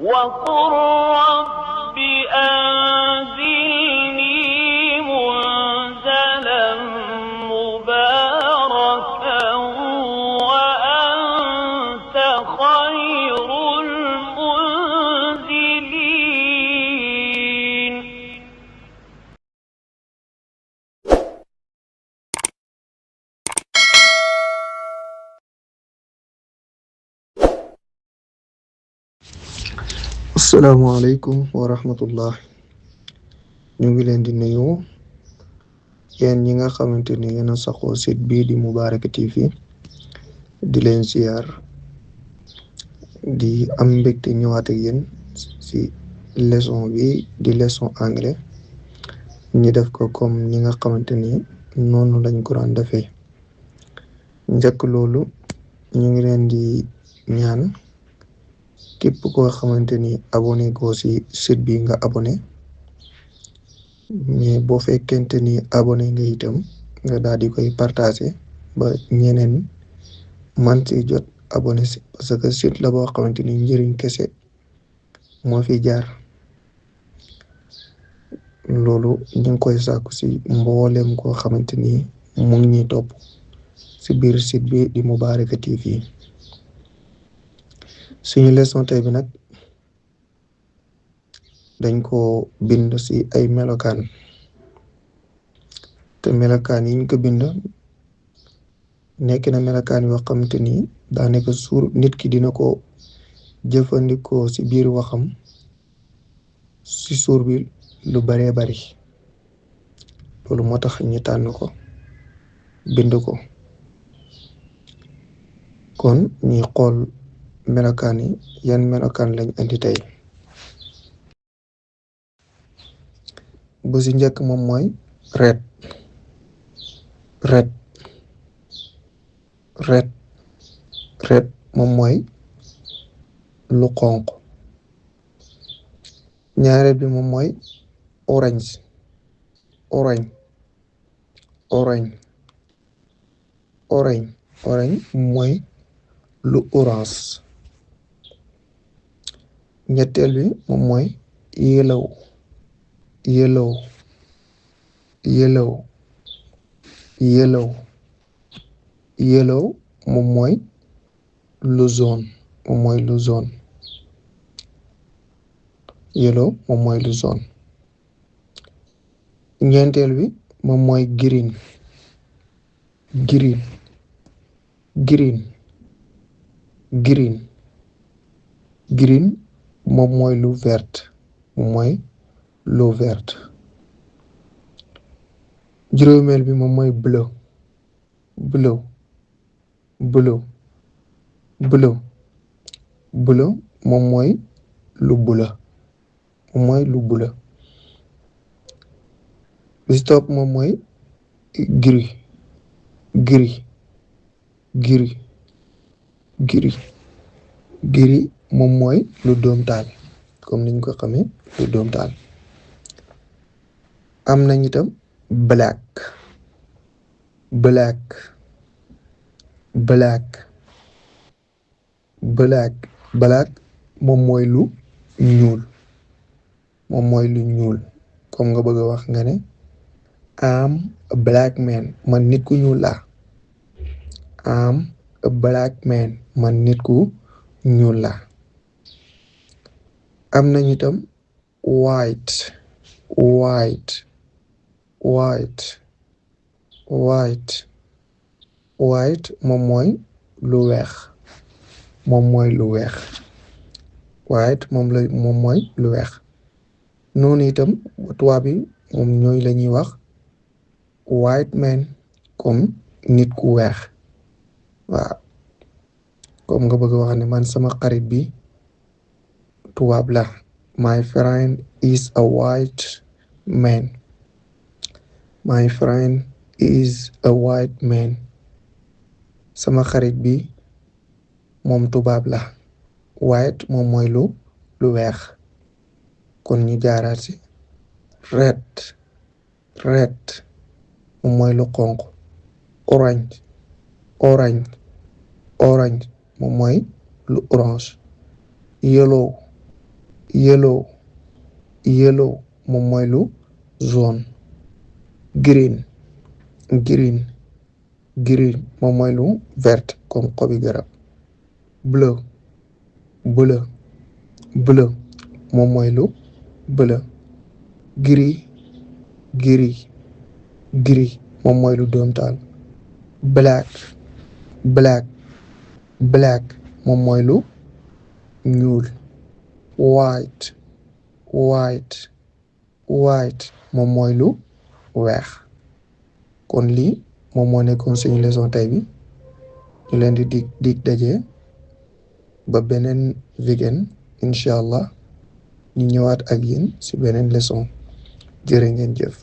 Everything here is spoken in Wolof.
وقل رب أنزلني منزلا مباركا وأنت خير المنزلين. asalaamaaleykum wa rahmatullah. ñu ngi leen di nuyu yéen ñi nga xamante ni yéen a saxoo site bii di Moubarak TV di leen ziar di am mbégte ñëwaat ak yéen ci leçon bi di leçon anglais ñi def ko comme ñi nga xamante ni noonu lañ ko daan defee. njëkk loolu ñu ngi leen di ñaan képp koo xamante ni abonné ko ci site bi nga abonné, mais boo fekkente ni abonné nga itam nga daal di koy partager ba ñeneen man ci jot abonné ci, parce que site la boo xamante ni njëriñ kese moo fi jaar. loolu ñu ngi koy sàkku ci mboolem koo xamante ni mu ngi ñuy topp ci biir site bi di Moubarak TV. suñu leçon tey bi nag dañ ko bind ci ay melokaan, te melokaan yi ñu ko bind nekk na melokaan yoo xamante ni daanaka suur nit ki dina ko jëfandikoo ci biir waxam ci suur bi lu baree bari. loolu moo tax ñu tànn ko bind ko. kon ñuy xool melokaan yi yan melokaan lañ indi tey. bu ci njëkk moom mooy red red red red moom mooy lu xonq. ñaareel bi moom mooy orange orange orange orange orange mooy lu orange. ñetteel bi moom mooy yellow yellow yellow yellow yellow moom mooy lu jaune moom mooy lu jaune yellow moom mooy lu jaune. ñeenteel bi moom mooy green green green green green moom mooy lu vert moom mooy lu vert. juróomeel bi moom mooy bleu bleu bleu bleu bleu moom mooy lu bula moom mooy lu bula. li ci topp moom mooy gris gris gris gris gris moom mooy lu doomtaal, comme niñ ko xamee lu doomtaal. am nañ itam black black black black black moom mooy lu ñuul moom mooy lu ñuul. comme nga bëgg a wax nga ne am a black man, man nit ku ñuul laa. am a black man, man nit ku ñuul laa. am nañu itam white white white white white moom mooy lu weex moom mooy lu weex. white moom mooy lu weex. noonu itam tubaab bi moom ñooy la ñuy wax white man, comme nit ku weex. waaw comme nga bëgg a wax ne man sama xarit bi tubaab la. my friend is a white man. my friend is a white man. sama xarit bi moom tubaab la. white moom mooy lu weex. kon ñu jaaraat ci red red moom mooy lu xonq. orange orange moom mooy lu orange. yellow yellow yellow moom mooy lu jaune. green green green moom mooy lu vert comme xobi garab. bleu bleu bleu moom mooy lu bleu. gris gris gris moom mooy lu doomtaal. black black black moom mooy lu ñuul. white white white moom mooy lu weex. kon lii moom moo nekkoon suñu leçon tey bi ñu leen di dig daje ba beneen weekend incha allah ñu ñëwaat ak yéen ci beneen leçon jërë ngeen jëf.